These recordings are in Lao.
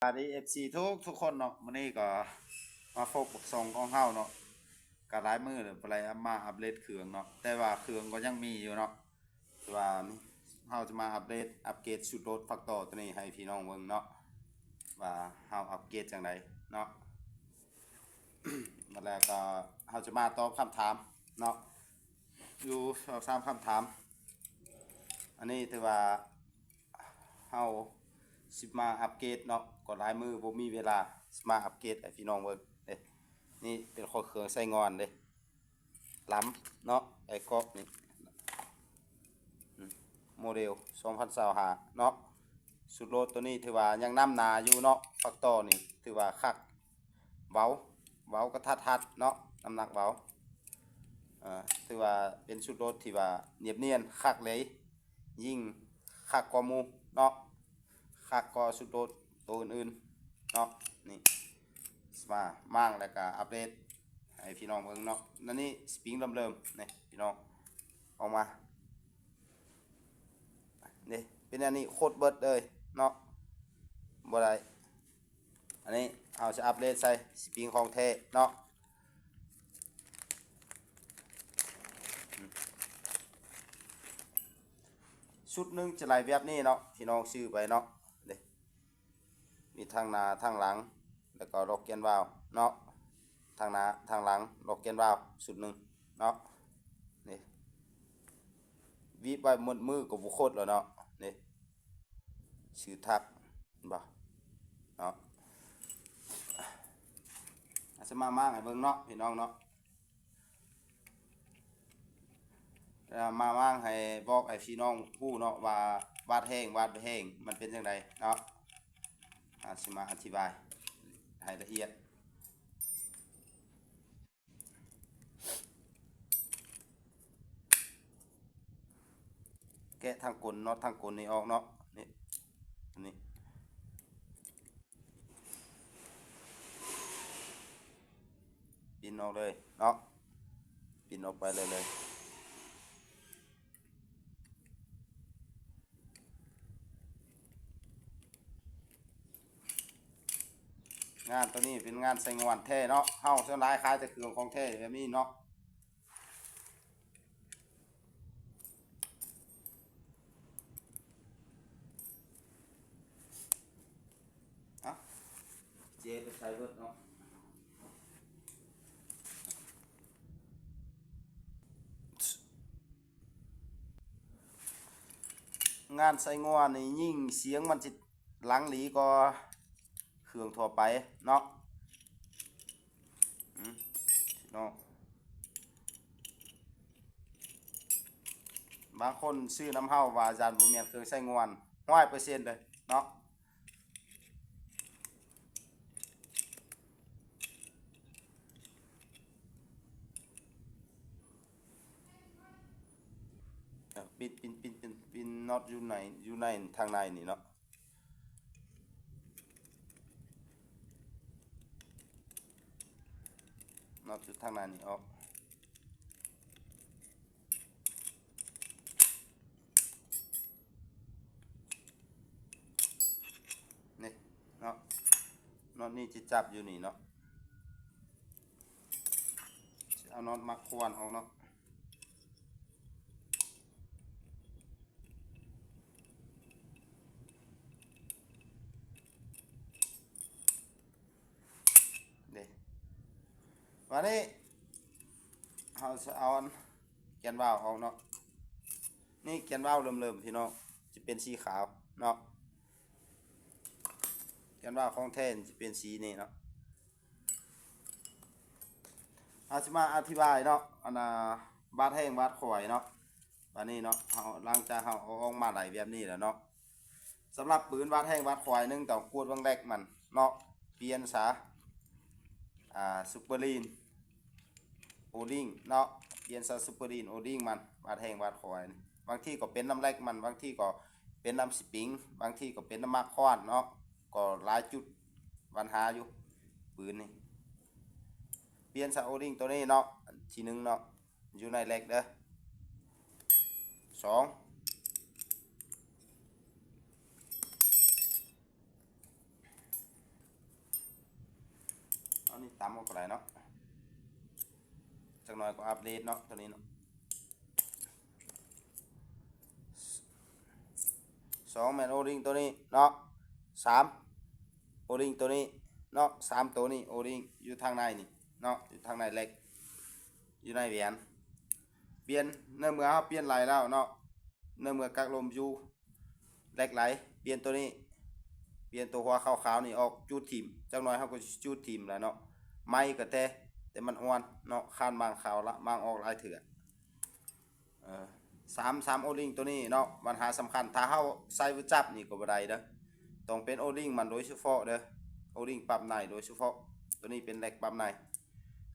ສະບາຍດີ ເອັຟຊີ ທຸກໆຄົນເນາະ, ມື້ນີ້ກໍມາພົບກັບຊ່ອງຂອງເຮົາເນາະ, ກໍຫຼາຍມື້ແລ້ວບໍ່ໄດ້ມາອັບເດດເຄື່ອງເນາະ, ແຕ່ວ່າເຄື່ອງກໍຍັງມີຢູ່ເນາະ, ແຕ່ວ່າເຮົາຈະມາອັບເດດ ອັບເກຣດຊຸດລົດຟາກຕໍ່ໂຕນີ້ໃຫ້ພີ່ນ້ອງເບິ່ງເນາະ ວ່າເຮົາອັບເກຣດຈັ່ງໃດເນາະ. ແລ້ວກໍເຮົາຈະມາຕອບຄຳຖາມເນາະ, ຢູ່ສອງສາມຄຳຖາມ. ອັນນີ້ຖືວ່າເຮົາຊິມາອັບເກຣດເນາະ, ກໍຫຼາຍມື້ບໍ່ມີເວລາ ຊິມາອັບເກຣດໃຫ້ພີ່ນ້ອງເບິ່ງເດ້. ນີ້ເປັນຂອງເຄື່ອງໃຊ້ງອນເດ້. ລຳເນາະ ໄອ້ກອກນີ້ ໂມເດວສອງພັນຊາວຫ້າເນາະ. ຊຸດລົດໂຕນີ້ຖືວ່າຍັງໜາໜາຢູ່ເນາະ, ຟາກຕໍ່ນີ້ຖືວ່າຄັກ ເບົາ ເບົາກະທັດຮັດເນາະ, ນ້ຳໜັກເບົາ. ຖືວ່າເປັນຊຸດລົດທີ່ວ່ານຽບນຽນຄັກເລີຍ, ຍິ່ງຄັກກວ່າໝູ່ເນາະ. ຄັກກວ່າຊຸດໂຕ ໂຕອື່ນໆເນາະ. ນີ້ ສະມາມ້າງ ແລ້ວກະອັບເດດໃຫ້ພີ່ນ້ອງເບິ່ງເນາະ. ອັນນີ້ສະປຣິງເລີ່ມໆ ນີ້ພີ່ນ້ອງ ອອກມາເດ້ ເປັນອັນນີ້ໂຄດເບິດເລີຍເນາະ, ບໍ່ໄດ້. ອັນນີ້ເຮົາຈະອັບເດດໃສ່ສະປຣິງຂອງແທ້ເນາະ. ຊຸດໜຶ່ງຈະໄຫຼແບບນີ້ເນາະ ພີ່ນ້ອງຊື້ໄປເນາະ ເດ້ ມີທັງໜ້າທັງຫຼັງ ແລ້ວກໍລັອກແກນວາວເນາະ, ທັງໜ້າທັງຫຼັງ ລັອກແກນວາວ ຊຸດໜຶ່ງເນາະ. ນີ້ ວີບໄວ້ໝົດມື້ກໍບໍ່ຄົດແລ້ວເນາະ. ນີ້ ຊື່ທັກ ເຫັນບໍ່ເນາະ. ອາດຈະມາມ້າງໃຫ້ເບິ່ງເນາະ ພີ່ນ້ອງເນາະ, ແລ້ວມາມ້າງໃຫ້ ບອກໃຫ້ພີ່ນ້ອງຮູ້ເນາະວ່າວາດແຫ້ງ ວາດບໍ່ແຫ້ງ ມັນເປັນຈັ່ງໃດເນາະ. ອາດຊິມາອະທິບາຍໃຫ້ລະອຽດ. ແກະທາງກົນ ນັອດທາງກົນນີ້ອອກເນາະ. ນີ້ ນີ້ ປິ່ນອອກເລີຍເນາະ, ປິ່ນອອກໄປເລີຍ ເລີຍ. ງານໂຕນີ້ເປັນງານໃຊ້ງານແທ້ເນາະ, ເຮົາສ່ວນຫຼາຍຂາຍແຕ່ເຄື່ອງຂອງແທ້ແບບນີ້ເນາະ. ເອົາ ເຈໄປໃສ່ເບິດເນາະ. ງານໃສ່ງົວນີ້ຍິ່ງສຽງມັນຊິດັງຫຼີກວ່າເຄື່ອງທົ່ວໄປເນາະ. ອືມ ເນາະ ບາງຄົນຊື້ນຳເຮົາວ່າຢ້ານບໍ່ແມ່ນເຄື່ອງໃຊ້ງົວ ຮ້ອຍເປີເຊັນເລີຍເນາະ. ປິດ ປິດ ປິດ ປິດ ປິດນັອດຢູ່ໃນ ຢູ່ໃນທາງໃນນີ້ເນາະ, ນັອດຢູ່ທາງໃນນີ້ອອກ. ນີ້ເນາະ ນັອດນີ້ຈະຈັບຢູ່ນີ້ເນາະ, ຈະເອົານັອດມາຄວນອອກເນາະ. ເດ້ ບາດນີ້ເຮົາຈະເອົາອັນແກນວາວອອກເນາະ. ນີ້ແກນວາວເລີ່ມໆ ພີ່ນ້ອງ ຈະເປັນສີຂາວເນາະ, ແກນວາວຂອງແທ້ຈະເປັນສີນີ້ເນາະ. ເຮົາຊິມາອະທິບາຍເນາະ ອັນນ່າ ບາດແຮງບາດຂວາຍເນາະ. ບາດນີ້ເນາະ ເຮົາ ຫຼັງຈາກເຮົາເອົາອອກມາໄດ້ແບບນີ້ແລ້ວເນາະ, ສຳລັບປືນບາດແຮງບາດຂວາຍ ໜຶ່ງ ຕ້ອງກວດເບິ່ງແລັກມັນເນາະ, ປ່ຽນສາ ອ່າ ຊຸບເປີລີນໂອລິງເນາະ, ປ່ຽນສາຊຸບເປີລີນໂອລິງມັນ ບາດແຮງບາດຂວາຍ. ບາງທີກໍເປັນນຳແລັກມັນ ບາງທີກໍເປັນນຳສະປຣິງ ບາງທີກໍເປັນນຳໝາກຄວານເນາະ, ກໍຫຼາຍຈຸດບັນຫາຢູ່ ປືນນີ້. ປ່ຽນສາໂອລິງໂຕນີ້ເນາະ ທີໜຶ່ງເນາະ ຢູ່ໃນແລັກເດີ້. ສອງ ເ ຕຳອອກກໍໄດ້ເນາະ ຈັກໜ່ອຍກໍອັບເດດເນາະ ໂຕນີ້ເນາະ. ສອງແມ່ນໂອລິງໂຕນີ້ເນາະ ສາມໂອລິງໂຕນີ້ເນາະ ສາມໂຕນີ້ໂອລິງຢູ່ທາງໃນນີ້ເນາະ ຢູ່ທາງໃນເຫຼັກ ຢູ່ໃນແຫວນ ປ່ຽນ ໃນເມື່ອເຮົາປ່ຽນໄຫຼແລ້ວເນາະ ໃນເມື່ອກັກລົມຢູ່ເຫຼັກໄຫຼ ປ່ຽນໂຕນີ້ ປ່ຽນໂຕຫົວຂາວໆນີ້ອອກ ຈູດຖິ້ມ ຈັກໜ່ອຍເຮົາກໍຊິຈູດຖິ້ມແລ້ວເນາະ ໄມ້ກໍແຕ່ ແຕ່ມັນອ່ອນເນາະ ຄານມາງເຂົ້າລະ ມາງອອກຫຼາຍເທື່ອ. ເອີ ສາມ ສາມໂອລິງໂຕນີ້ເນາະ ບັນຫາສຳຄັນ ຖ້າເຮົາໃສ່ບໍ່ຈັບນີ້ກໍບໍ່ໄດ້ເດີ ຕ້ອງເປັນໂອລິງມັນໂດຍສະເພາະເດີ ໂອລິງປັບໃນໂດຍສະເພາະ ໂຕນີ້ເປັນເຫຼັກປັບໃນ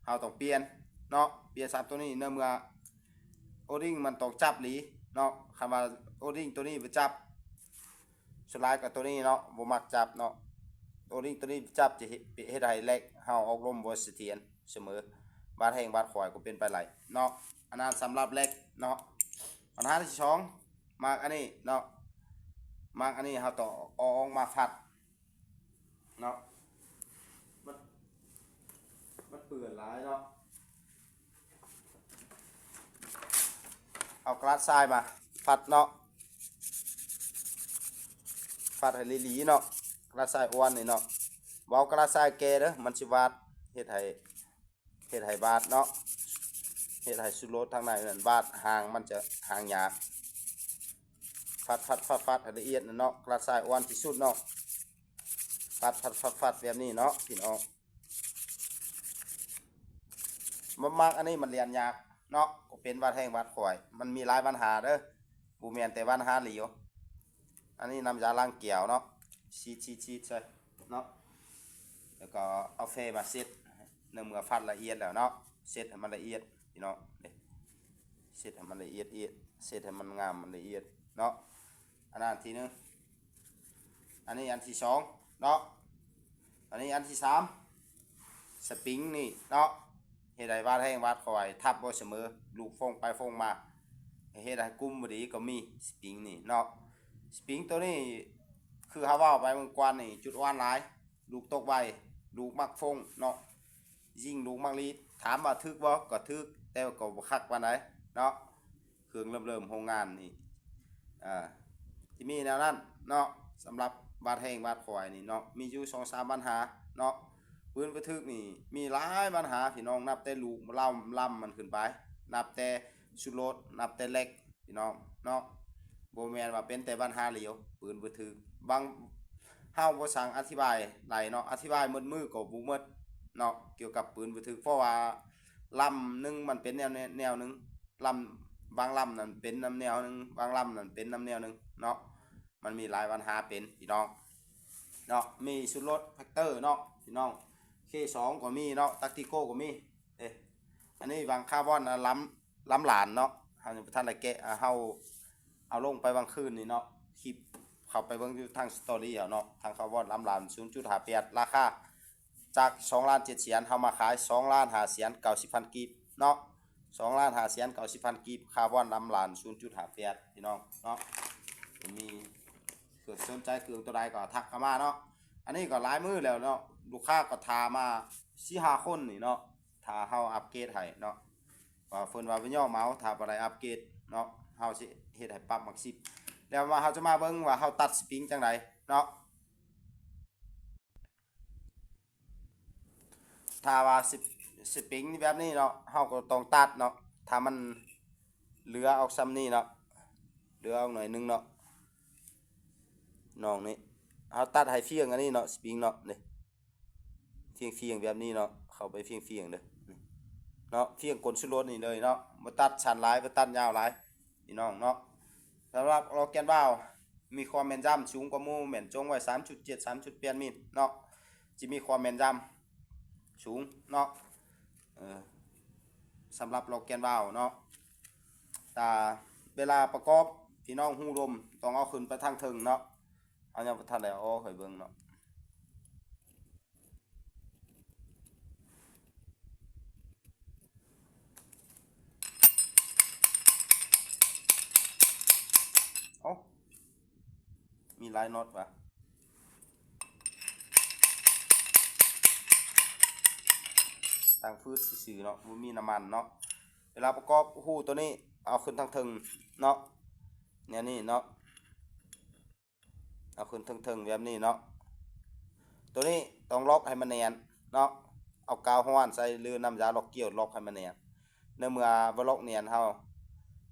ເຮົາຕ້ອງປ່ຽນເນາະ ປ່ຽນສາມໂຕນີ້ ໃນເມື່ອໂອລິງມັນຕ້ອງຈັບອີ່ຫຼີເນາະ ຄັນວ່າໂອລິງໂຕນີ້ບໍ່ຈັບ ສ່ວນຫຼາຍກໍໂຕນີ້ເນາະ ບໍ່ມັກຈັບເນາະ ໂອລິງໂຕນີ້ຈັບຈະເຮັດ ເຮັດໃຫ້ເຫຼັກເຮົາອອກລົມບໍ່ສະຖຽນສະເໝີ ບາດແຮງບາດຂວາຍກໍເປັນໄປໄດ້ເນາະ ອັນນັ້ນສຳລັບເຫຼັກເນາະ. ບັນຫາທີສອງ ໝາກອັນນີ້ເນາະ ໝາກອັນນີ້ເຮົາຕ້ອງເອົາອອກມາຟັດເນາະ ມັນ ມັນເປື້ອນຫຼາຍເນາະ. ເອົາກະດາດຊາຍມາຟັດເນາະ ຟັດໃຫ້ຫຼີໆເນາະ ກະດາດຊາຍອ່ອນນີ້ເນາະ ບໍ່ເອົາກະດາດຊາຍແກ່ເດີ ມັນຊິຫວາດ ເຮັດໃຫ້ ເຮັດໃຫ້ຫວາດເນາະ ເຮັດໃຫ້ຊຸດລົດທາງໃນນັ້ນຫວາດ ຫາງມັນຈະຫາງຍາກ ຟັດໆໆໃຫ້ລະອຽດເນາະ ກະດາດຊາຍອ່ອນທີ່ສຸດເນາະ ຟັດໆໆແບບນີ້ເນາະ ພີ່ນ້ອງ. ໝາກອັນນີ້ມັນລຽນຍາກເນາະ ກໍເປັນຫວັດແຮງຫວັດຂວາຍ ມັນມີຫຼາຍບັນຫາເດີ ບໍ່ແມ່ນແຕ່ບັນຫາຫຼຽວ. ອັນນີ້ນ້ຳຢາລ້າງແກ້ວເນາະ ສີດໆໆໃສ່ເນາະ ແລ້ວກໍເອົາແຟມາເຊັດ ໃນເມື່ອຟັດລະອຽດແລ້ວເນາະ ເຊັດໃຫ້ມັນລະອຽດພີ່ນ້ອງ ເຊັດໃຫ້ມັນລະອຽດ ເຊັດໃຫ້ມັນງາມ ມັນລະອຽດເນາະ ອັນນັ້ນທີໜຶ່ງ. ອັນນີ້ອັນທີສອງເນາະ ອັນນີ້ອັນທີສາມ ສະປຣິງນີ້ເນາະ ເຮັດໃຫ້ຫວັດແຮງຫວັດຂວາຍ ທັບບໍ່ສະເໝີ ລູກຟົງໄປຟົງມາ ເຮັດໃຫ້ກຸມບໍ່ດີກໍມີ ສະປຣິງນີ້ເນາະ. ສະປຣິງໂຕນີ້ ຄືເຮົາເວົ້າໄປມື້ກ່ອນນີ້ ຈຸດອ່ອນຫຼາຍ ລູກຕົກໄວ ລູກມັກຟົງເນາະ ຍິງລູກມັກລີດ ຖາມວ່າຖືກບໍ່ ກໍຖືກ ແຕ່ກໍບໍ່ຄັກປານໃດເນາະ. ເຄື່ອງເລີ່ມໆໂຮງງານນີ້ ເອີ ທີ່ມີແນວນັ້ນເນາະ ສຳລັບຫວັດແຮງຫວັດຂວາຍນີ້ເນາະ ມີຢູ່ສອງສາມບັນຫາເນາະ. ປືນປະທຶກນີ້ມີຫຼາຍບັນຫາພີ່ນ້ອງ ນັບແຕ່ລູກລຳ ລຳມັນຂຶ້ນໄປ ນັບແຕ່ຊຸດລົດ ນັບແຕ່ເຫຼັກພີ່ນ້ອງເນາະ ບໍ່ແມ່ນວ່າເປັນແຕ່ບັນຫາຫຼຽວ ປືນປະທຶກ ບາງ ເຮົາບໍ່ຊ່າງອະທິບາຍໄດ້ເນາະ ອະທິບາຍໝົດມື້ກໍບໍ່ໝົດເນາະ ກ່ຽວກັບປືນປະທຶກ ເພາະວ່າລຳໜຶ່ງມັນເປັນແນວ ແນວໜຶ່ງ ລຳ ບາງລຳນັ້ນເປັນນຳແນວໜຶ່ງ ບາງລຳນັ້ນເປັນນຳແນວໜຶ່ງເນາະ ມັນມີຫຼາຍບັນຫາເປັນພີ່ນ້ອງເນາະ. ມີຊຸດລົດແຟັກເຕີເນາະພີ່ນ້ອງ ເຄສອງກໍມີເນາະ ຕັກຕິໂກກໍມີເດ້. ອັນນີ້ບາງຄາບອນນະ ລຳ ລຳຫຼານເນາະ ເຮົາຍັງບໍ່ທັນໄດ້ແກະ ເຮົາເອົາລົງໄປຫວ່າງຄືນນີ້ເນາະ ຄລິບ ເຂົ້າໄປເບິ່ງຢູ່ທາງສະຕໍຣີເຮົາເນາະ ທາງຄາບອນລຳຫຼານສູນຈຸດຫ້າແປດ ລາຄາ ຈາກສອງລ້ານເຈັດແສນ ເຮົາມາຂາຍສອງລ້ານຫ້າແສນເກົ້າສິບພັນກີບເນາະ ສອງລ້ານຫ້າແສນເກົ້າສິບພັນກີບ ຄາບອນລຳຫຼານສູນຈຸດຫ້າແປດ ພີ່ນ້ອງເນາະ. ມີເກີດສົນໃຈເຄື່ອງຕົວໃດກໍທັກເຂົ້າມາເນາະ. ອັນນີ້ກໍຫຼາຍມື້ແລ້ວເນາະ ລູກຄ້າກໍຖ້າມາສີ່ຫ້າຄົນນີ້ເນາະ ຖ້າເຮົາອັບເກຣດໃຫ້ເນາະ ວ່າເພິ່ນວ່າໄປຍໍເໝົາ ຖ້າບໍ່ໄດ້ອັບເກຣດເນາະ ເຮົາຊິເຮັດໃຫ້ປັບໝາກສິບ ແລ້ວວ່າເຮົາຈະມາເບິ່ງວ່າເຮົາຕັດສະປຣິງຈັ່ງໃດເນາະ. ຖ້າວ່າສະ ສະປຣິງແບບນີ້ເນາະ ເຮົາກໍຕ້ອງຕັດເນາະ ຖ້າມັນເຫຼືອອອກຊ່ຳນີ້ເນາະ ເຫຼືອອອກໜ້ອຍໜຶ່ງເນາະ ນ້ອງນີ້ ເຮົາຕັດໃຫ້ຟຽງອັນນີ້ເນາະ ສະປຣິງເນາະ ນີ້ ຟຽງໆແບບນີ້ເນາະ ເຂົ້າໄປຟຽງໆເດີ ນີ້ເນາະ ຟຽງກົ້ນຊຸດລົດນີ້ເລີຍເນາະ ບໍ່ຕັດສັ້ນຫຼາຍ ບໍ່ຕັດຍາວຫຼາຍ ພີ່ນ້ອງເນາະ. ສຳລັບລໍ້ແກນວາວ ມີຄວາມແມ່ນຢຳສູງກວ່າໝູ່ ແມ່ນຈົ່ງໄວ້ສາມຈຸດເຈັດ ສາມຈຸດແປດມິນເນາະ ຈະມີຄວາມແມ່ນຢຳສູງເນາະ. ເອີ ສຳລັບລໍ້ແກນວາວເນາະ ຖ້າເວລາປະກອບ ພີ່ນ້ອງຮູລົມຕ້ອງເອົາຂຶ້ນໄປທາງເທິງເນາະ. ເຮົາຍັງບໍ່ທັນໄດ້ເອົາອອກໃຫ້ເບິ່ງເນາະ. ເອົ້າ ມີຫຼາຍນັອດຫວາ. ຕັ້ງຟືດຊື່ໆເນາະ ບໍ່ມີນ້ຳມັນເນາະ. ເວລາປະກອບຮູໂຕນີ້ ເອົາຂຶ້ນທາງເທິງເນາະ ແນວນີ້ເນາະ ເອົາຂຶ້ນເທິງໆແບບນີ້ເນາະ. ໂຕນີ້ຕ້ອງລັອກໃຫ້ມັນແໜ້ນເນາະ ເອົາກາວຮ້ອນໃສ່ ຫຼື ນ້ຳຢາລັອກກ້ຽວລັອກໃຫ້ມັນແໜ້ນ. ໃນເມື່ອບໍ່ລັອກແໜ້ນ ເຮົາ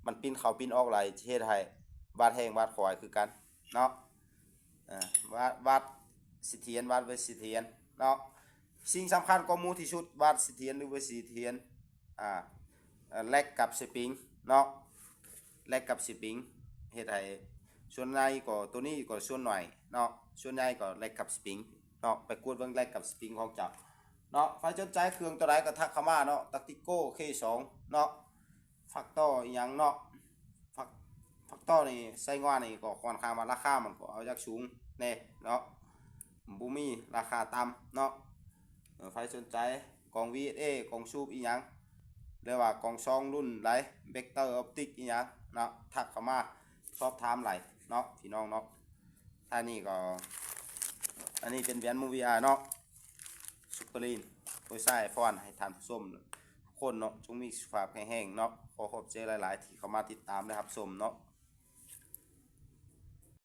ມັນປິ່ນເຂົ້າປິ່ນອອກຫຼາຍ ຈະເຮັດໃຫ້ບາດແຫ້ງບາດຂອຍຄືກັນເນາະ. ເອີ ບາດ ບາດສະຖຽນ ບາດບໍ່ສະຖຽນເນາະ. ສິ່ງສຳຄັນກວ່າໝູ່ທີ່ສຸດ ບາດສະຖຽນ ຫຼື ບໍ່ສະຖຽນ ອ່າ ເອີ ແລັກກັບສະປຣິງເນາະ ແລັກກັບສະປຣິງ ເຮັດໃຫ້ ສ່ວນໃຫຍ່ກໍ ໂຕນີ້ກໍສ່ວນໜ້ອຍເນາະ ສ່ວນໃຫຍ່ກໍແລັກກັບສະປຣິງເນາະ. ໄປກວດເບິ່ງແລັກກັບສະປຣິງຂອງເຈົ້າເນາະ. ໃຜສົນໃຈເຄື່ອງໂຕໃດກໍທັກເຂົ້າມາເນາະ ຕາກຕິໂກ້ ເຄສອງເນາະ ຟາກຕໍ່ອີ່ຫຍັງເນາະ ຟາກ ຟາກຕໍ່ນີ້ໃສ່ງວານີ້ກໍຄ່ອນຂ້າງວ່າລາຄາມັນກໍເອົາຢາກສູງແດ່ເນາະ ບໍ່ມີລາຄາຕ່ຳເນາະ. ເອີ ໃຜສົນໃຈກອງ ວີເອສເອ ກອງສູບອີ່ຫຍັງ ຫຼືວ່າກອງຊອງລຸ້ນໃດ ເບັກເຕີ ອອບຕິກອີ່ຫຍັງເນາະ ທັກເຂົ້າມາສອບຖາມໄດ້ເນາະ ພີ່ນ້ອງເນາະ. ທ້າຍນີ້ກໍ ອັນນີ້ເປັນແບຣນ Movia ເນາະ ຊຸບເປີລີນ ໂດຍສາຍຟອນ ໃຫ້ທ່ານຜູ້ຊົມທຸກຄົນເນາະ ຈົ່ງມີສຸຂະພາບແຂງແຮງເນາະ. ຂໍຂອບໃຈຫຼາຍໆທີ່ເຂົ້າມາຕິດຕາມ ແລະ ຮັບຊົມເນາະ.